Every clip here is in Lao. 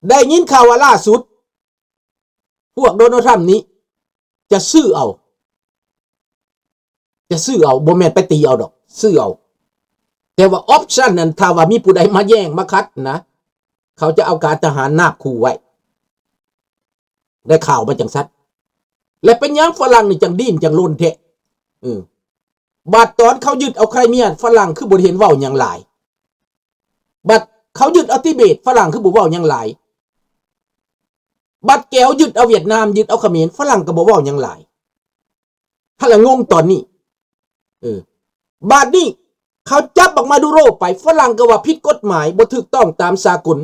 ໄດ້ຍິນຂ່າວວ່າລ່າສຸດ ພວກໂດນັລທຣຳນີ້ຈະຊື້ເອົາ ຈະຊື້ເອົາ ບໍ່ແມ່ນໄປຕີເອົາດອກ ຊື້ເອົາ. ແຕ່ວ່າ option ນັ້ນ ຖ້າວ່າມີຜູ້ໃດມາແຍ່ງມາຂັດນະ ເຂົາຈະເອົາການທະຫານນາບຂູ່ໄວ້. ໄດ້ຂ່າວມາຈັ່ງຊັ້ນ. ແລະ ເປັນຫຍັງຝຣັ່ງນີ້ຈັ່ງດີ້ນຈັ່ງລົນແທ້? ເອີ ບາດຕອນເຂົາຍຶດເອົາໄຄຣເມຍ ຝຣັ່ງຄືບໍ່ເຫັນເວົ້າຫຍັງຫຼາຍ? ບາດເຂົາຍຶດເອົາຕິເບດ ຝຣັ່ງຄືບໍ່ເວົ້າຫຍັງຫຼາຍ? ບາດແກວຍຶດເອົາຫວຽດນາມ ຍຶດເອົາຂະເໝນ ຝຣັ່ງກໍບໍ່ເວົ້າຫຍັງຫຼາຍ. ຫັ້ນລະງົງຕອນນີ້. ເອີ ບາດນີ້ເຂົາຈັບບັກມາດູໂຣໄປ ຝຣັ່ງກໍວ່າຜິດກົດໝາຍ ບໍ່ຖືກຕ້ອງຕາມສາກົນ.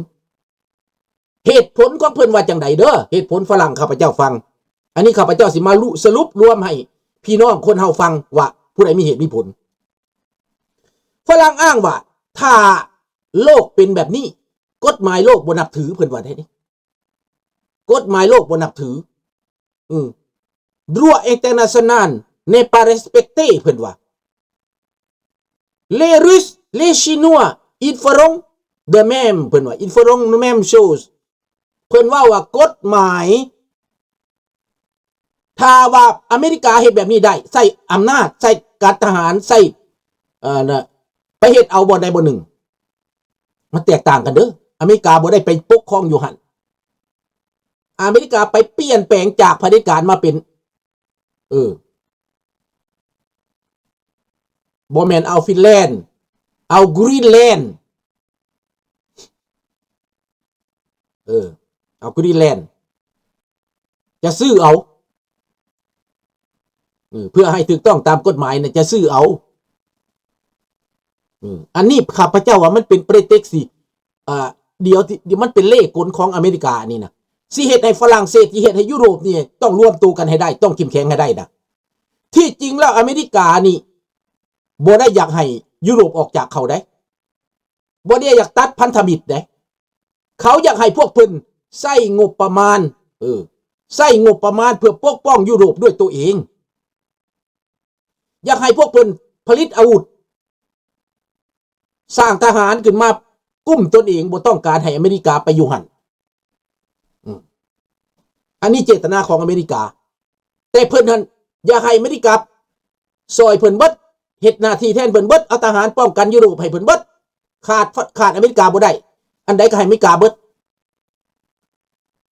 ເຫດຜົນຂອງເພິ່ນວ່າຈັ່ງໃດເດີ? ເຫດຜົນຝຣັ່ງຂ້າພະເຈົ້າຟັງ. ອັນນີ້ຂ້າພະເຈົ້າຊິມາລຸ ສະຫຼຸບລວມໃຫ້ພີ່ນ້ອງຄົນເຮົາຟັງວ່າຜູ້ໃດມີເຫດມີຜົນ. ຝຣັ່ງອ້າງວ່າ ຖ້າໂລກເປັນແບບນີ້ ກົດໝາຍໂລກບໍ່ນັບຖື ເພິ່ນວ່າໄດ້ເດ້. ກົດໝາຍໂລກບໍ່ນັບຖື. ອືມ Droit international n'est pas respecté ເພິ່ນວ່າ. Les Russes, les Chinois, ils feront de même ເພິ່ນວ່າ ils feront de même chose. ເພິ່ນເວົ້າວ່າກົດໝາຍ ຖ້າວ່າອາເມລິກາເຮັດແບບນີ້ໄດ້ ໃຊ້ອຳນາດ ໃຊ້ການທະຫານ ໃຊ້ ເອີ ນະ ໄປເຮັດເອົາບ່ອນໃດບ່ອນໜຶ່ງ ມັນແຕກຕ່າງກັນເດີ. ອາເມລິກາບໍ່ໄດ້ໄປປົກຄອງຢູ່ຫັ້ນ. ອາເມລິກາໄປປ່ຽນແປງຈາກຜະເດັດການມາເປັນ ເອີ ບໍ່ແມ່ນເອົາຟິນແລນ ເອົາກຣີນແລນ ເອີ ເອົາກຣີນແລນ ຈະຊື້ເອົາ ເອີ ເພື່ອໃຫ້ຖືກຕ້ອງຕາມກົດໝາຍນະ ຈະຊື້ເອົາ. ເອີ ອັນນີ້ຂ້າພະເຈົ້າວ່າມັນເປັນ pretext ທີ່ ອ່າ ດຽວທີ່ ດຽວມັນເປັນເລ່ກົນຂອງອາເມລິການີ້ນະ ຊິເຮັດໃຫ້ຝຣັ່ງເສດ ຊິເຮັດໃຫ້ຢູໂຣບນີ້ຕ້ອງລວມໂຕກັນໃຫ້ໄດ້ ຕ້ອງເຂັ້ມແຂງໃຫ້ໄດ້ນະ. ທີ່ຈິງແລ້ວອາເມລິການີ້ບໍ່ໄດ້ຢາກໃຫ້ຢູໂຣບອອກຈາກເຂົາໃດ ບໍ່ໄດ້ຢາກຕັດພັນທະມິດເດ້. ເຂົາຢາກໃຫ້ພວກເພິ່ນໃຊ້ງົບປະມານ ເອີ ໃຊ້ງົບປະມານເພື່ອປົກປ້ອງຢູໂຣບດ້ວຍໂຕເອງ. ຢາກໃຫ້ພວກເພິ່ນຜະລິດອາວຸດ ສ້າງທະຫານຂຶ້ນມາກຸ້ມຕົນເອງ ບໍ່ຕ້ອງການໃຫ້ອາເມລິກາໄປຢູ່ຫັ້ນ. ອືມ ອັນນີ້ເຈດຕະນາຂອງອາເມລິກາ. ແຕ່ເພິ່ນຫັ້ນຢາກໃຫ້ອາເມລິກາຊ່ອຍເພິ່ນເບິດ ເຮັດໜ້າທີ່ແທນເພິ່ນເບິດ ເອົາທະຫານປ້ອງກັນຢູໂຣບໃຫ້ເພິ່ນເບິດ ຂາດ ຂາດອາເມລິກາບໍ່ໄດ້ ອັນໃດກໍໃຫ້ອາເມລິກາເບິດ.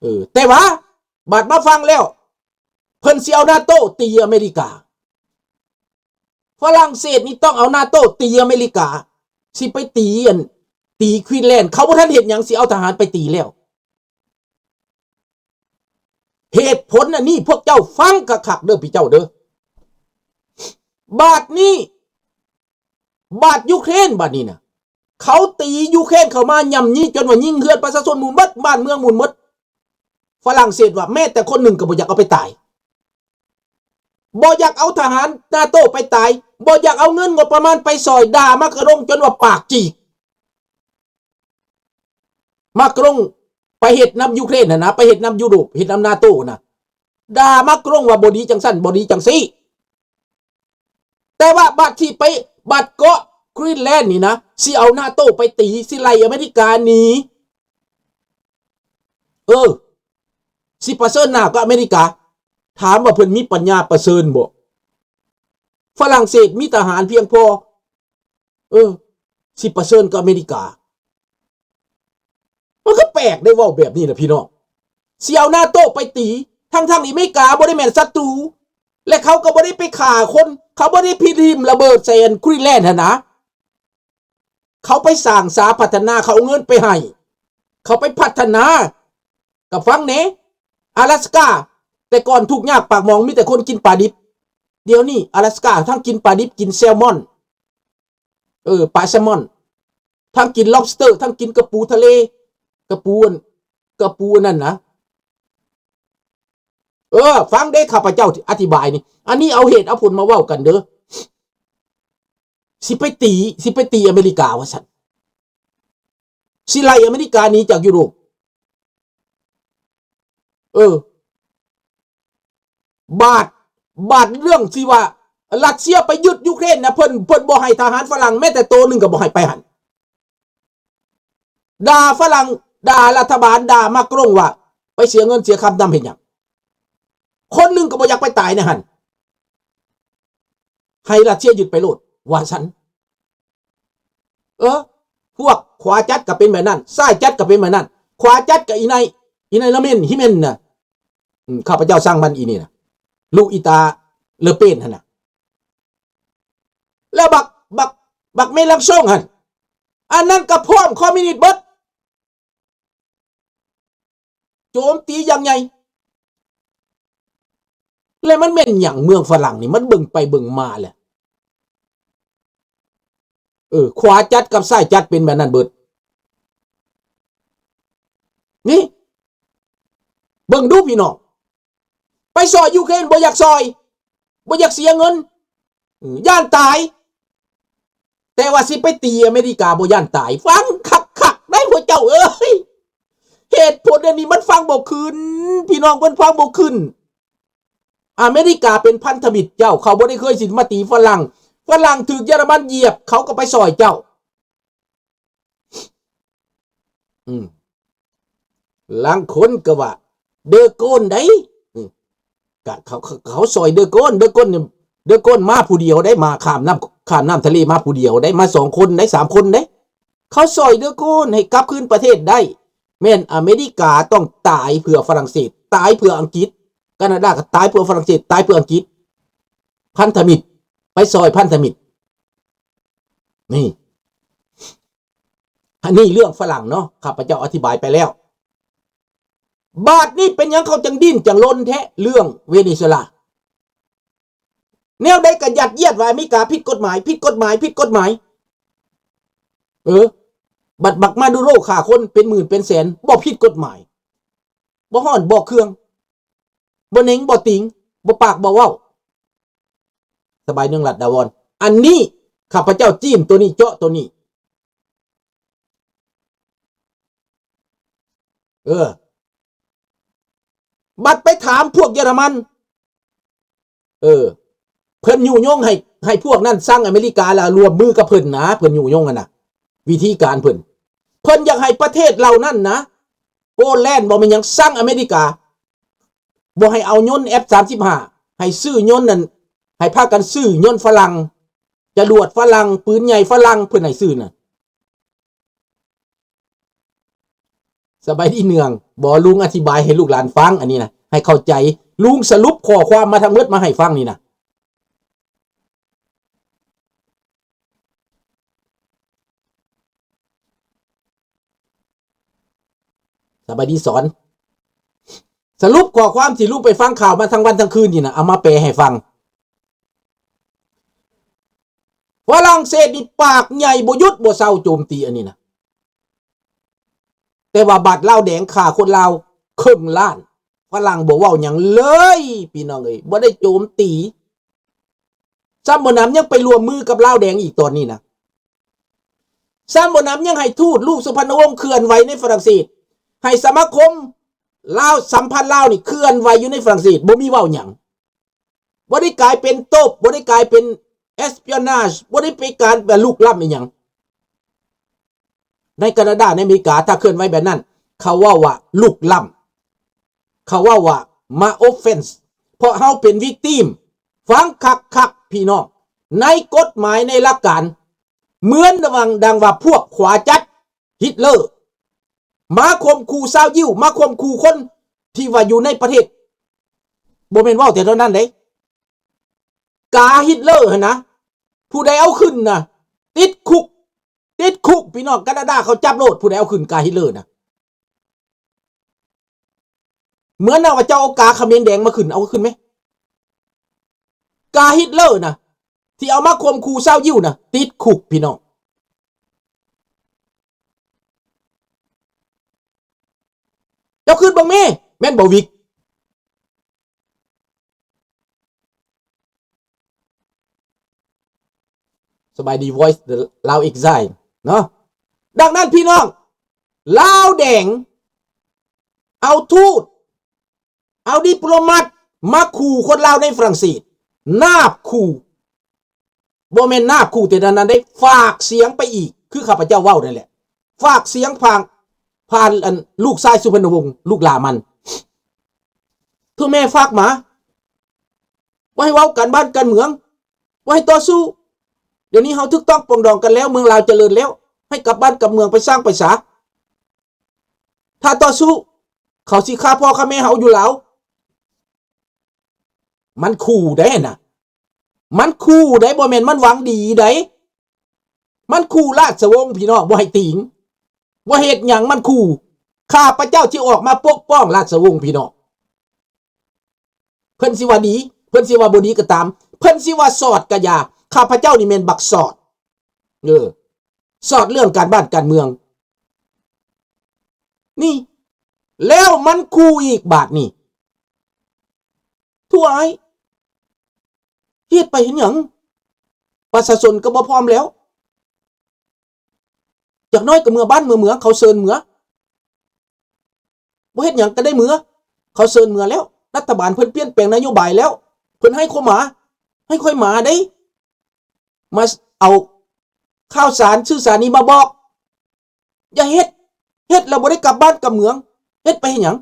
ເອີ ແຕ່ວ່າບາດມາຟັງແລ້ວ ເພິ່ນຊິເອົານາໂຕຕີອາເມລິກາ. ຝຣັ່ງເສດນີ້ຕ້ອງເອົານາໂຕຕີອາເມລິກາ ຊິໄປຕີອັນ ຕີກຣີນແລນ ເຂົາບໍ່ທັນເຮັດຫຍັງ ຊິເອົາທະຫານໄປຕີແລ້ວ. ເຫດຜົນອັນນີ້ພວກເຈົ້າຟັງຄັກໆເດີ ພີ່ເຈົ້າເດີ. ບາດນີ້ ບາດຢູເຄຣນ ບາດນີ້ນະ ເຂົາຕີຢູເຄຣນເຂົ້າມາ ຫຍ້ຳຢີ່ຈົນວ່າຍິງເຮືອນປະຊາຊົນໝູນໝົດ ບ້ານເມືອງໝູນໝົດ. ຝຣັ່ງເສດວ່າແມ້ແຕ່ຄົນໜຶ່ງກໍບໍ່ຢາກເອົາໄປຕາຍ ບໍ່ຢາກເອົາທະຫານນາໂຕໄປຕາຍ ບໍ່ຢາກເອົາເງິນງົບປະມານໄປຊ່ອຍ ດ່າມາກະລົງຈົນວ່າປາກຈີກ. ມາກະລົງໄປເຮັດນຳຢູເຄຣນຫັ້ນນະ ໄປເຮັດນຳຢູໂຣບ ເຮັດນຳນາໂຕນະ ດ່າມາກະລົງວ່າບໍ່ດີຈັ່ງຊັ້ນ ບໍ່ດີຈັ່ງຊີ້. ແຕ່ວ່າບັດທີ່ໄປ ບັດເກາະກຣີນແລນນີ້ນະ ຊິເອົານາໂຕໄປຕີ ຊິໄລ່ອາເມລິກາໜີ. ເອີ ຊິປະເຊີນໜ້າກັບອາເມລິກາ. ຖາມວ່າເພິ່ນມີປັນຍາປະເຊີນບໍ່? ຝຣັ່ງເສດມີທະຫານພຽງພໍ ເອີ ຊິປະເຊີນກັບອາເມລິກາ. ມັນກໍແປກໄດ໋ ເວົ້າແບບນີ້ນະພີ່ນ້ອງ. ຊິເອົານາໂຕໄປຕີ ທັງໆທີ່ອາເມລິກາບໍ່ໄດ້ແມ່ນສັດຕູ ແລະ ເຂົາກໍບໍ່ໄດ້ໄປຂ້າຄົນ ເຂົາບໍ່ໄດ້ໄປຖິ້ມລະເບີດໃສ່ອັນກຣີນແລນຫັ້ນນະ. ເຂົາໄປສ້າງສາພັດທະນາ ເຂົາເອົາເງິນໄປໃຫ້ ເຂົາໄປພັດທະນາ. ກໍຟັງແດ່ ອາລາສກາ ແຕ່ກ່ອນທຸກຍາກປາກໝອງ ມີແຕ່ຄົນກິນປາດິບ. ດຽວນີ້ອາລາສກາທັງກິນປາດິບ ກິນແຊລມອນ ເອີ ປາແຊລມອນ ທັງກິນລັອບສະເຕີ ທັງກິນກະປູທະເລ ກະປູອັນ ກະປູອັນນັ້ນນະ. ເອີ ຟັງເດ້ ຂ້າພະເຈົ້າອະທິບາຍນີ້ ອັນນີ້ເອົາເຫດເອົາຜົນມາເວົ້າກັນເດີ. ຊິໄປຕີ ຊິໄປຕີອາເມລິກາວ່າຊັ້ນ ຊິໄລ່ອາເມລິກາໜີຈາກຢູໂຣບ. ເອີ ບາດ ບາດເລື່ອງທີ່ວ່າຣັດເຊຍໄປຍຶດຢູເຄຣນນະ ເພິ່ນ ເພິ່ນບໍ່ໃຫ້ທະຫານຝຣັ່ງແມ້ແຕ່ໂຕໜຶ່ງກໍບໍ່ໃຫ້ໄປຫັ້ນ. ດ່າຝຣັ່ງ ດ່າລັດຖະບານ ດ່າມາກຣົງວ່າ ໄປເສຍເງິນເສຍຄຳນຳເຮັດຫຍັງ? ຄົນໜຶ່ງກໍບໍ່ຢາກໄປຕາຍໃນຫັ້ນ ໃຫ້ຣັດເຊຍຍຶດໄປໂລດ ວ່າຊັ້ນ. ເອີ ພວກຂວາຈັດກໍເປັນແບບນັ້ນ ຊ້າຍຈັດກໍເປັນແບບນັ້ນ. ຂວາຈັດກໍອີນາຍ ອີນາຍລະເມັນ ຮິເມັນນະ ອືມ ຂ້າພະເຈົ້າຊັງມັນອີນີ້ນະ ລູກອີຕາເລີເປນຫັ້ນນະ. ແລ້ວບັກ ບັກ ບັກເມລັງຊົງຫັ້ນ ອັນນັ້ນກໍພ້ອມຄອມມິວນິດເບິດ. ໂຈມຕີຢ່າງໃຫຍ່ ແລະ ມັນແມ່ນຫຍັງເມືອງຝຣັ່ງນີ້ ມັນເບິ່ງໄປເບິ່ງມາແຫຼະ ເອີ ຂວາຈັດກັບຊ້າຍຈັດເປັນແບບນັ້ນເບິດ. ນີ້ ເບິ່ງດູພີ່ນ້ອງ ໄປຊ່ອຍຢູເຄຣນ ບໍ່ຢາກຊ່ອຍ ບໍ່ຢາກເສຍເງິນ ຢ້ານຕາຍ ແຕ່ວ່າຊິໄປຕີອາເມລິກາ ບໍ່ຢ້ານຕາຍ. ຟັງຄັກໆ ໄດ໋ພວກເຈົ້າເອີຍ ເຫດຜົນອັນນີ້ມັນຟັງບໍ່ຂຶ້ນ ພີ່ນ້ອງ ເພິ່ນຟັງບໍ່ຂຶ້ນ. ອາເມລິກາເປັນພັນທະມິດເຈົ້າ ເຂົາບໍ່ໄດ້ເຄີຍຊິມາຕີຝຣັ່ງ ຝຣັ່ງຖືກເຢຍລະມັນຢຽບ ເຂົາກໍໄປຊ່ອຍເຈົ້າ. ອືມ ລາງຄົນກໍວ່າເດີໂກນໄດ໋ ອືມ ກະເຂົາ ເຂົາຊ່ອຍເດີໂກນ ເດີໂກນນີ້ ເດີໂກນມາຜູ້ດຽວໄດ໋ ມາຂ້າມນ້ຳ ຂ້າມນ້ຳທະເລມາຜູ້ດຽວໄດ໋ ມາສອງຄົນໄດ໋ ສາມຄົນໄດ໋ ເຂົາຊ່ອຍເດີໂກນໃຫ້ກັບຄືນປະເທດໄດ້. ແມ່ນອາເມລິກາຕ້ອງຕາຍເພື່ອຝຣັ່ງເສດ ຕາຍເພື່ອອັງກິດ ການາດາກໍຕາຍເພື່ອຝຣັ່ງເສດ ຕາຍເພື່ອອັງກິດ ພັນທະມິດ ໄປຊ່ອຍພັນທະມິດ ນີ້. ອັນນີ້ເລື່ອງຝຣັ່ງເນາະ ຂ້າພະເຈົ້າອະທິບາຍໄປແລ້ວ. ບາດນີ້ເປັນຫຍັງເຂົາຈັ່ງດີ້ນຈັ່ງລົນແທ້ ເລື່ອງເວເນຊູເອລາ? ແນວໃດກໍຍັດຢຽດວ່າອາເມລິກາຜິດກົດໝາຍ ຜິດກົດໝາຍ ຜິດກົດໝາຍ. ເອີ ບັດບັກມາດູໂຣຂ້າຄົນເປັນໝື່ນເປັນແສນ ບໍ່ຜິດກົດໝາຍ ບໍ່ຮ້ອນບໍ່ເຄືອງ ບໍ່ເໜັງບໍ່ຕິງ ບໍ່ປາກບໍ່ເວົ້າ. ສະບາຍໜຶ່ງລັດດາວອນ ອັນນີ້ຂ້າພະເຈົ້າຈີ້ມໂຕນີ້ ເຈາະໂຕນີ້. ເອີ ບັດໄປຖາມພວກເຢຍລະມັນ ເອີ ເພິ່ນຍຸຍົງໃຫ້ ໃຫ້ພວກນັ້ນຊັງອາເມລິກາ ແລ້ວຮ່ວມມືກັບເພິ່ນນະ ເພິ່ນຍຸຍົງຫັ້ນນະ ວິທີການເພິ່ນ ເພິ່ນຢາກໃຫ້ປະເທດເຫຼົ່ານັ້ນນະ ໂປແລນບໍ່ແມ່ນຫຍັງ ຊັງອາເມລິກາ ບໍ່ໃຫ້ເອົາຍົນເອັຟສາມສິບຫ້າ ໃຫ້ຊື້ຍົນນັ້ນ ໃຫ້ພາກັນຊື້ຍົນຝຣັ່ງ ຈະຫຼວດຝຣັ່ງ ປືນໃຫຍ່ຝຣັ່ງ ເພິ່ນໃຫ້ຊື້ນະ. ສະບາຍດີເນືອງ ບໍ່ ລຸງອະທິບາຍໃຫ້ລູກຫຼານຟັງ ອັນນີ້ນະ ໃຫ້ເຂົ້າໃຈ ລຸງສະຫຼຸບຂໍ້ຄວາມມາທັງໝົດມາໃຫ້ຟັງນີ້ນະ. ສະບາຍດີສອນ ສະຫຼຸບຂໍ້ຄວາມທີ່ລຸງໄປຟັງຂ່າວມາທັງວັນທັງຄືນນີ້ນະ ເອົາມາແປໃຫ້ຟັງ. ຝຣັ່ງເສດນີ້ປາກໃຫຍ່ບໍ່ຢຸດບໍ່ເຊົາໂຈມຕີອັນນີ້ນະ ແຕ່ວ່າບາດລາວແດງຂ້າຄົນລາວເຄິ່ງລ້ານ ຝຣັ່ງບໍ່ເວົ້າຫຍັງເລີຍ ພີ່ນ້ອງເອີຍ ບໍ່ໄດ້ໂຈມຕີ. ຊ້ຳບໍ່ໜຳຍັງໄປຮ່ວມມືກັບລາວແດງອີກຕອນນີ້ນະ ຊ້ຳບໍ່ໜຳຍັງໃຫ້ທູດລູກສຸພັນນະວົງເຄື່ອນໄຫວໃນຝຣັ່ງເສດ ໃຫ້ສະມາຄົມລາວ ສຳພັນລາວນີ້ເຄື່ອນໄຫວຢູ່ໃນຝຣັ່ງເສດ ບໍ່ມີເວົ້າຫຍັງ ບໍ່ໄດ້ກາຍເປັນໂຕບ ບໍ່ໄດ້ກາຍເປັນ espionage ບໍ່ໄດ້ໄປການແບບລຸກລ້ຳອີ່ຫຍັງ. ໃນການາດາ ໃນອາເມລິກາ ຖ້າເຄື່ອນໄຫວແບບນັ້ນ ເຂົາເວົ້າວ່າລຸກລ້ຳ ເຂົາເວົ້າວ່າມາ offense ເພາະເຮົາເປັນ victim. ຟັງຄັກໆ ພີ່ນ້ອງ ໃນກົດໝາຍ ໃນຫຼັກການ ເໝືອນດັ່ງ ດັ່ງວ່າພວກຂວາຈັດ ຮິດເລີ ມາຂົ່ມຂູ່ຊາວຢິວ ມາຂົ່ມຂູ່ຄົນທີ່ວ່າຢູ່ໃນປະເທດ ບໍ່ແມ່ນເວົ້າແຕ່ເທົ່ານັ້ນເດ້ ກາຮິດເລີຫັ້ນນະ ຜູ້ໃດເອົາຂຶ້ນນະ ຕິດຄຸກ ຕິດຄຸກ ພີ່ນ້ອງ ການາດາເຂົາຈັບໂລດ ຜູ້ໃດເອົາຂຶ້ນກາຮິດເລີນະ. ເໝືອນວ່າເຈົ້າເອົາກາຂະເໝນແດງມາຂຶ້ນ ເອົາຂຶ້ນໄໝ? ກາຮິດເລີນະ ທີ່ເອົາມາຂົ່ມຂູ່ຊາວຢິວນະ ຕິດຄຸກ ພີ່ນ້ອງ. ເຈົ້າຄຶດເບິ່ງແມ່ ແມ່ນບໍ່ວິກ? ສະບາຍດີ Voice the Lao Exile ເນາະ. ດັ່ງນັ້ນພີ່ນ້ອງ ລາວແດງເອົາທູດ ເອົາດິໂປລະມັດມາຂູ່ຄົນລາວໃນຝຣັ່ງເສດ ນາບຂູ່ ບໍ່ແມ່ນນາບຂູ່ແຕ່ນັ້ນເດ້ ຝາກສຽງໄປອີກ ຄືຂ້າພະເຈົ້າເວົ້ານັ້ນແຫຼະ ຝາກສຽງຜ່ານ ຜ່ານອັນລູກຊາຍສຸພັນນະວົງ ລູກຫຼ້າມັນ. ຄືແມ່ຝາກມາ ບໍ່ໃຫ້ເວົ້າການບ້ານການເມືອງ ບໍ່ໃຫ້ຕໍ່ສູ້. ດຽວນີ້ເຮົາຖືກຕ້ອງປອງດອງກັນແລ້ວ ເມືອງລາວຈະເລີນແລ້ວ ໃຫ້ກັບບ້ານກັບເມືອງ ໄປສ້າງໄປສາ. ຖ້າຕໍ່ສູ້ ເຂົາຊິຂ້າພໍ່ຂ້າແມ່ເຮົາຢູ່ລາວ. ມັນຂູ່ໄດ໋ຫັ້ນນະ ມັນຂູ່ໄດ໋ ບໍ່ແມ່ນມັນຫວັງດີໄດ໋. ມັນຂູ່ລາຊະວົງພີ່ນ້ອງ ບໍ່ໃຫ້ຕີງ ບໍ່ເຮັດຫຍັງ ມັນຂູ່. ຂ້າພະເຈົ້າຊິອອກມາປົກປ້ອງລາຊະວົງພີ່ນ້ອງ. ເພິ່ນຊິວ່າດີ ເພິ່ນຊິວ່າບໍ່ດີກໍຕາມ ເພິ່ນຊິວ່າສອດກໍຢ່າ ຂ້າພະເຈົ້ານີ້ແມ່ນບັກສອດ ເອີ ສອດເລື່ອງການບ້ານການເມືອງ. ນີ້ ແລ້ວມັນຂູ່ອີກບາດນີ້. ທຸອ້າຍ ເຮັດໄປເຮັດຫຍັງ? ປະຊາຊົນກໍບໍ່ພ້ອມແລ້ວ. ຢ່າງໜ້ອຍກໍເມືອບ້ານເມືອເມືອງ ເຂົາເຊີນເມືອ. ບໍ່ເຮັດຫຍັງກໍໄດ້ເມືອ ເຂົາເຊີນເມືອແລ້ວ. ລັດຖະບານເພິ່ນປ່ຽນແປງນະໂຍບາຍແລ້ວ ເພິ່ນໃຫ້ຂ້ອຍມາ ໃຫ້ຂ້ອຍມາເດ້ ມາເອົາຂ່າວສານສື່ສານນີ້ມາບອກ. ຢ່າເຮັດ ເຮັດແລ້ວບໍ່ໄດ້ກັບບ້ານກັບເມືອງ ເຮັດໄປເຮັດຫຍັງ?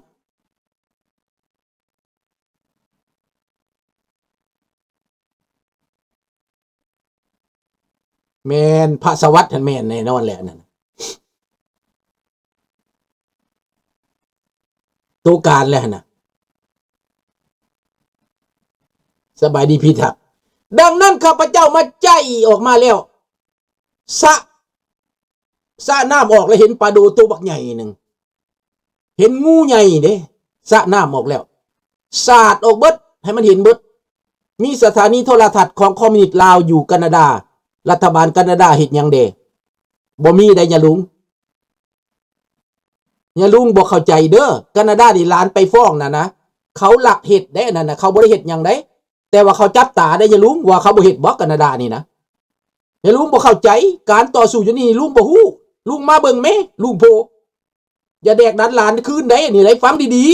ແມ່ນ ພະສະຫວັດຫັ້ນແມ່ນແນ່ນອນແຫຼະ ອັນນັ້ນ ໂຕການແລ້ວຫັ້ນນະ. ສະບາຍດີພີ່ທັກ. ດັ່ງນັ້ນ ຂ້າພະເຈົ້າມາໃຈອອກມາແລ້ວ ສະ ສະນ້ຳອອກແລ້ວ ເຫັນປາໂດໂຕບັກໃຫຍ່ໜຶ່ງ ເຫັນງູໃຫຍ່ເດ້ ສະນ້ຳອອກແລ້ວ ສາດອອກເບິດ ໃຫ້ມັນເຫັນເບິດ. ມີສະຖານີໂທລະທັດຂອງຄອມມິວນິດລາວຢູ່ການາດາ ລັດຖະບານການາດາເຮັດຫຍັງແດ່? ບໍ່ມີໃດຍາລຸງ. ຍາລຸງບໍ່ເຂົ້າໃຈເດີ ການາດານີ້ຫຼານໄປຟ້ອງນັ້ນນະ ເຂົາລັກເຮັດເດ້ ອັນນັ້ນນະ ເຂົາບໍ່ໄດ້ເຮັດຫຍັງໃດ ແຕ່ວ່າເຂົາຈັບຕາໄດ້ຍາລຸງ ວ່າເຂົາບໍ່ເຮັດບໍ່ ການາດານີ້ນະ. ຍາລຸງບໍ່ເຂົ້າໃຈ ການຕໍ່ສູ້ຢູ່ນີ້ລຸງບໍ່ຮູ້ ລຸງມາເບິ່ງແມ້ ລຸງໂພ ຢ່າແດກດັນຫຼານຄືນໃດ ອັນນີ້ໄດ້ຟັງດີ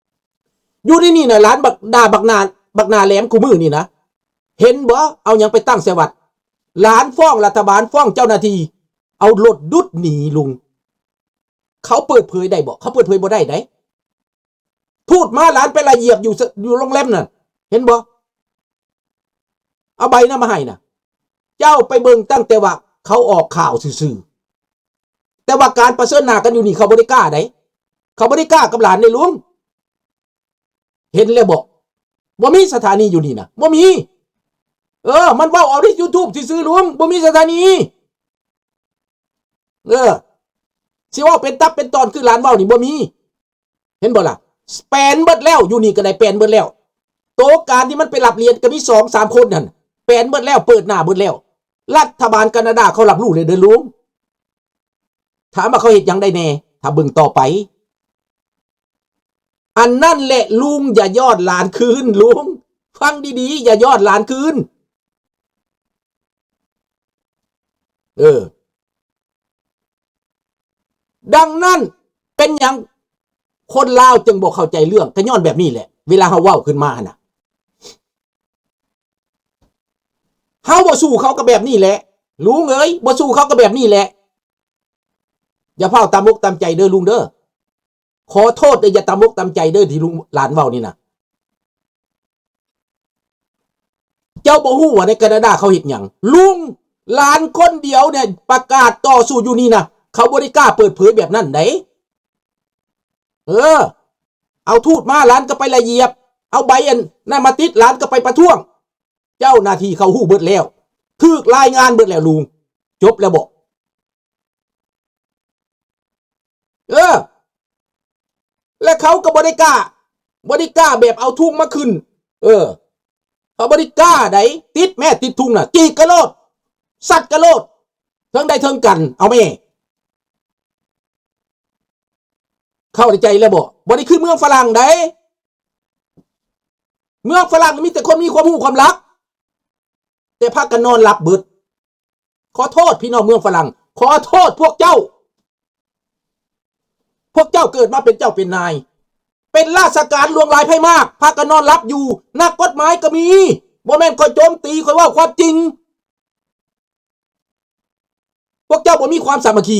ໆ. ຢູ່ໃນນີ້ນະ ຫຼານບັກ ດ່າບັກໜ້າ ບັກໜ້າແຫຼມຄູ່ມື້ນີ້ນະ ເຫັນບໍ່? ເອົາຫຍັງໄປຕັ້ງໃສ່ວັດ? ຫຼານຟ້ອງລັດຖະບານ ຟ້ອງເຈົ້າໜ້າທີ່ ເອົາລົດດຸດໜີລຸງ. ເຂົາເປີດເຜີຍໄດ້ບໍ່? ເຂົາເປີດເຜີຍບໍ່ໄດ້ໃດ. ທູດມາ ຫຼານໄປລະຢຽບຢູ່ ຢູ່ໂຮງແຮມນັ້ນ ເຫັນບໍ່? ເອົາໃບນັ້ນມາໃຫ້ນະ. ເຈົ້າໄປເບິ່ງຕັ້ງແຕ່ວ່າເຂົາອອກຂ່າວຊື່ໆ ແຕ່ວ່າການປະເຊີນໜ້າກັນຢູ່ນີ້ ເຂົາບໍ່ໄດ້ກ້າໃດ ເຂົາບໍ່ໄດ້ກ້າກັບຫຼານໃດລຸງ. ເຫັນແລ້ວບໍ່? ບໍ່ມີສະຖານີຢູ່ນີ້ນະ ບໍ່ມີ. ເອີ ມັນເວົ້າເອົາໃນຢູທູບຊື່ໆ ລຸງ ບໍ່ມີສະຖານີ. ເອີ ຊິເວົ້າເປັນຕັບເປັນຕອນຄືຫຼານເວົ້ານີ້ບໍ່ມີ. ເຫັນບໍ່ລະ? ແປນເບິດແລ້ວ ຢູ່ນີ້ກໍໄດ້ແປນເບິດແລ້ວ. ໂຕການທີ່ມັນໄປຮັບຫຼຽນກໍມີສອງສາມຄົນຫັ້ນ ແປນເບິດແລ້ວ ເປີດໜ້າເບິດແລ້ວ. ລັດຖະບານການາດາເຂົາຮັບຮູ້ແລ້ວເດີລຸງ. ຖາມວ່າເຂົາເຮັດຫຍັງໄດ້ແດ່? ຖ້າເບິ່ງຕໍ່ໄປ. ອັນນັ້ນແຫຼະລຸງ ຢ່າຍອດຫຼານຄືນລຸງ. ຟັງດີໆ ຢ່າຍອດຫຼານຄືນ. ເອີ ດັ່ງນັ້ນເປັນຫຍັງຄົນລາວຈຶ່ງບໍ່ເຂົ້າໃຈເລື່ອງ? ກໍຍ້ອນແບບນີ້ແຫຼະ ເວລາເຮົາເວົ້າຂຶ້ນມາຫັ້ນນະ. ເຮົາບໍ່ສູ້ເຂົາກໍແບບນີ້ແຫຼະ ລຸງເອີຍ ບໍ່ສູ້ເຂົາກໍແບບນີ້ແຫຼະ. ຢ່າຟ້າວຕາມອົກຕາມໃຈເດີລຸງເດີ. ຂໍໂທດເດີ ຢ່າຕາມອົກຕາມໃຈເດີ ທີ່ລຸງຫຼານເວົ້ານີ້ນະ. ເຈົ້າບໍ່ຮູ້ວ່າໃນການາດາເຂົາເຮັດຫຍັງ? ລຸງ ຫຼານຄົນດຽວນີ້ປະກາດຕໍ່ສູ້ຢູ່ນີ້ນະ ເຂົາບໍ່ໄດ້ກ້າເປີດເຜີຍແບບນັ້ນໃດ. ເອີ ເອົາທູດມາ ຫຼານກໍໄປລະຢຽບ ເອົາໃບອັນນັ້ນມາຕິດ ຫຼານກໍໄປປະທ້ວງ. ເຈົ້າໜ້າທີ່ເຂົາຮູ້ເບິດແລ້ວ ຖືກລາຍງານເບິດແລ້ວລຸງ. ຈົບແລ້ວບໍ? ເອີ ແລະເຂົາກໍບໍ່ໄດ້ກ້າ ບໍ່ໄດ້ກ້າແບບເອົາທຸງມາຂຶ້ນ. ເອີ ເຂົາບໍ່ໄດ້ກ້າໃດ ຕິດແມ້ ຕິດທຸງນະ ຈີກກະໂລດ ສັດກະໂລດ ເທິງໃດເທິງກັນ ເອົາແມ້. ເຂົ້າໃຈແລ້ວບໍ? ບໍ່ໄດ້ຄືເມືອງຝຣັ່ງໃດ. ເມືອງຝຣັ່ງມີແຕ່ຄົນມີຄວາມຮູ້ຄວາມລັກ ແຕ່ພາກັນນອນຫຼັບເບິດ. ຂໍໂທດພີ່ນ້ອງເມືອງຝຣັ່ງ ຂໍໂທດພວກເຈົ້າ. ພວກເຈົ້າເກີດມາເປັນເຈົ້າເປັນນາຍ ເປັນລາຊະການຫຼວງຫຼາຍໄພມາກ ພາກັນນອນຫຼັບຢູ່. ນັກກົດໝາຍກໍມີ. ບໍ່ແມ່ນຂ້ອຍໂຈມຕີ ຂ້ອຍເວົ້າຄວາມຈິງ. ພວກເຈົ້າບໍ່ມີຄວາມສາມັກຄີ